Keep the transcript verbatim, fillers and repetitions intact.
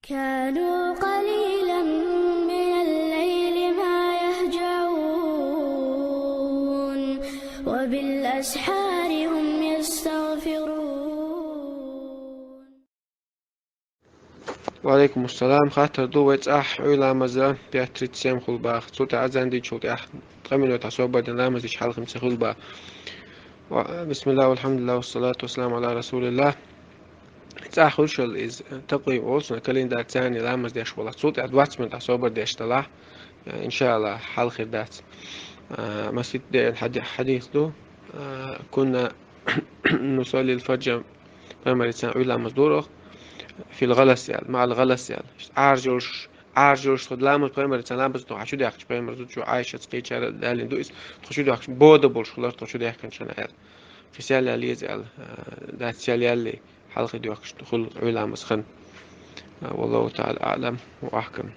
كانوا قليلا من الليل ما يهجعون وبالأسحار هم يستغفرون. Ва алейкум ассалам. Хаттар ду вай цӀахь Ӏуй ламаза пять тридцать семь хул бах. Цу тӀе азан дийчул тӀехь ткъа минот хьасобар дина ламаз дича хьалхим ца хул ба. Ва- Бисмилла, валхамдулилла, вассалату вассаламу аля расулилла. ЦӀахь хуршал из такъвим олсуна календарь цани ламаз деш вала. Цу тӀе двадцать минот хьасобар деш далахь. Иншалла, хьалхир дац. А, масит де хьади- хьадис ду. А, Кунна нусалли аль-фаджа, пайхамарца Ӏуй ламаз дурах, фил гъалас ял, ма'ал гъалас ял. Ӏаржулш, Ӏаржулш худ ламаз пайхамарца ламаз ду, хьачу дяхч пайхамар зучу Айшац кийчара далин ду ис, тхучу дяхч бода болш хулар тхучу дяхкан чана ял. Хисял ял ез ял, а, дац ял ялли, хьалхи дяхч хул Ӏуй ламаз хан. А, Валлаху та'ала а'лам ва ахкам.